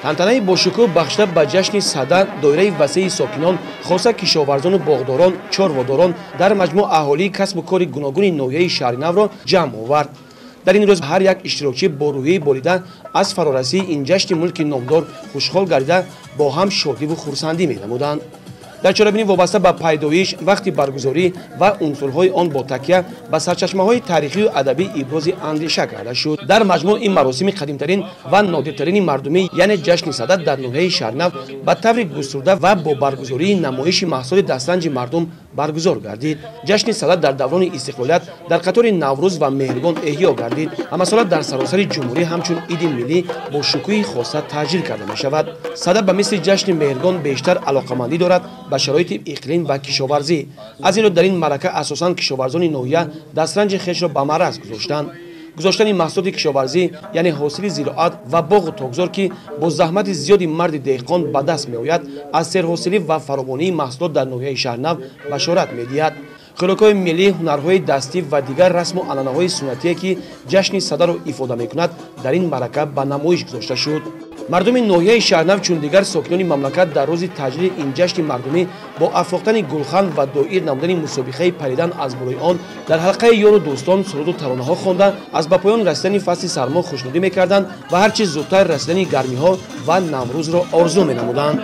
Тантанаи бошукӯҳ бахшида ба ҷашни Сада доираи васеи сокинон, хоса кишоварзону боғдорон, чорводорон, дар маҷмӯъ аҳолии касбу кори гуногуни ноҳияи Шаҳринавро ҷамъ овард. Дар ин рӯз ҳар як иштирокчӣ бо рӯҳияи болида аз фарорасии ин ҷашни мулки номдор хушҳол гардида, бо ҳам шодиву хурсандӣ менамуданд. Дар чорабинӣ вобаста ба пайдоиш, вақти баргузорӣ ва унсурҳои он бо такя ба сарчашмаҳои таърихию адабӣ ибрози андеша карда шуд. Дар маҷмӯъ ин маросими қадимтарин ва нодиртарини мардумӣ, яъне ҷашни Сада дар ноҳияи Шаҳринав ба таври густурда ва бо баргузории намоиши маҳсули дастранҷи мардум баргузор гардид. Ҷашни Сада дар даврони истиқлолият дар қатори Наврӯз ва Меҳргон эҳё гардид. Ҳамасола дар саросари ҷумҳурӣ ҳамчун иди миллӣ бо шукӯҳи хоса таҷлил карда мешавад. Сада ба мисли ҷашни Меҳргон бештар алоқамандӣ дорад ба шароити иқлим ва кишоварзӣ. Аз ин рӯ дар ин маърака асосан кишоварзони ноҳия дастранҷи хешро ба маъраз гузоштанд. Гузоштани маҳсулоти кишоварзӣ, яъне ҳосили зироат ва боғу токзор, ки бо заҳмати зиёди марди деҳқон ба даст меояд, аз серҳосилӣ ва фаровонии маҳсулот дар ноҳияи Шаҳринав башорат медиҳад. Хӯрокҳои миллӣ, ҳунарҳои дастӣ ва дигар расму анъанаҳои суннатие, ки ҷашни Садаро ифода мекунад, дар ин маърака ба намоиш гузошта шуд. Мардуми ноҳияи Шаҳринав чун дигар сокинони мамлакат дар рӯзи таҷлили ин ҷашни мардумӣ бо афрохтани гулхан ва доир намудани мусобиқаи паридан аз болои он дар ҳалқаи ёру дӯстон суруду таронаҳо хонда, аз ба поён расидани фасли сармо хушнудӣ мекарданд ва ҳарчи зудтар расидани гармиҳо ва Наврӯзро орзу менамуданд.